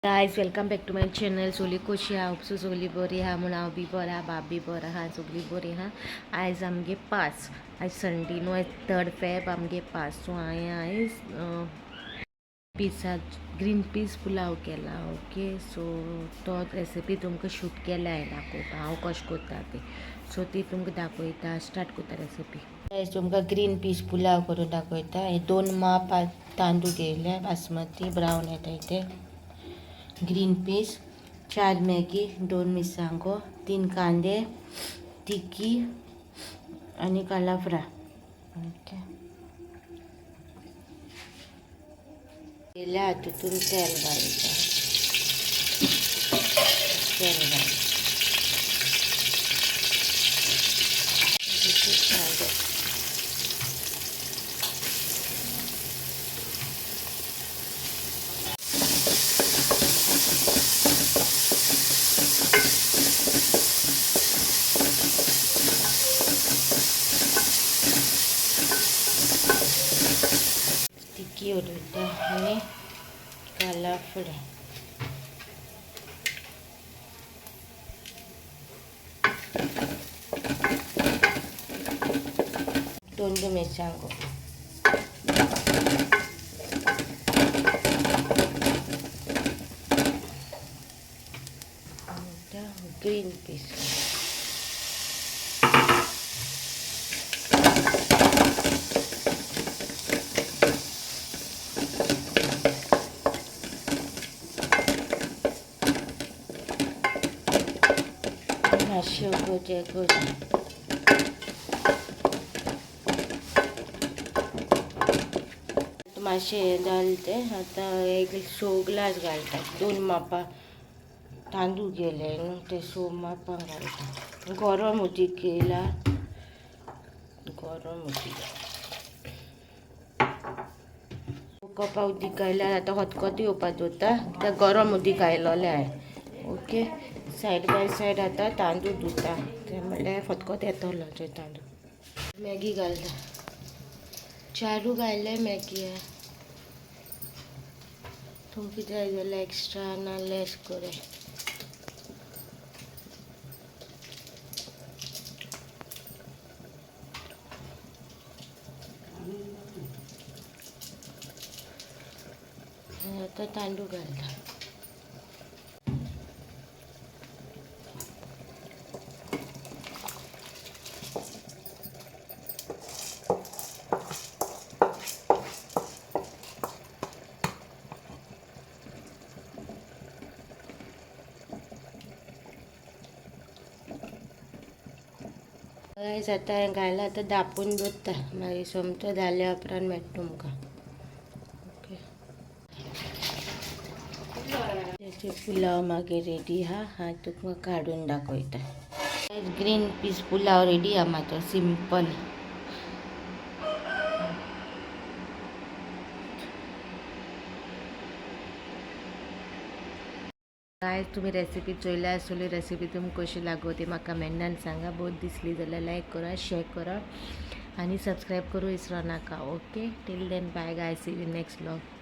Guys, welcome back to my channel. सगळी कशी आहा? होप सगळी बरी आहा म्हूण हांव बी बरा, बाब बी बरा आहा, सगळी बरी आहा. आयज आमगे पास, आयज संडे न्हू, आयज 3 फेब आमगे पास. सो हांवें आयज पिसा ग्रीन पीस पुलाव केला. ओके, सो तो रेसिपी तुमकां शूट केल्या हांवें, दाखयता हांव कशें करता तें. सो ती तुमकां दाखयता, स्टार्ट करता रेसिपी. आयज तुमकां ग्रीन पीस पुलाव करून दाखयता. हे 2 माप तांदूळ घेयले, बासमती ब्रावन येता ते ग्रीन पीस, 4 मॅगी, 2 मिरसांगो, 3 कांदे, तिकी आनी कालाफ्रा. ओके, केल्या हातून तेल घालता, तेल घाल कांदे. तिकी उडयता आनी कालाफुडें. 2 मिरसांगो. Green peas. मातशें उगोवचें करून मातशें हें जालें तें. आतां एक 100 ग्लास घालता. 2 मापां तांदूळ घेयले न्हू ते 100 मापां घालता. गरम उदीक घेयला, गरम उदीक कपा उदीक घायल्यार आतां खतखतें येवपा दवरता, कित्याक गरम उदीक घायलोलें हांवें. ओके, सायड बाय सायड आतां तांदूळ धुता, ते म्हणल्यार खतखतें येतलो ते तांदूळ. मॅगी घालता, 4 घायले मॅगी. तुमकां जाय जाल्यार एक्स्ट्रा ना लेस करे. आतां तांदूळ घालता. गायज, आतां हें घायलां, आतां धांपून दवरता, मागीर सोमतो जाल्या उपरांत मेळटा तुमकां. ओके, पुलाव मागीर रेडी आहा. हांव तुमकां काडून दाखयता. ग्रीन पीस पुलाव रेडी आहा, मातसो सिंपल. गायज, तुमी रेसिपी चोयल्या आसतली. रेसिपी तुमकां कशी लागो ती म्हाका कमेंटान सांगा. बहुत दिसली जाल्यार लायक करा, शेअर करा आनी सबस्क्रायब करूं विसरो नाका. Okay, till then bye guys, see you next vlog.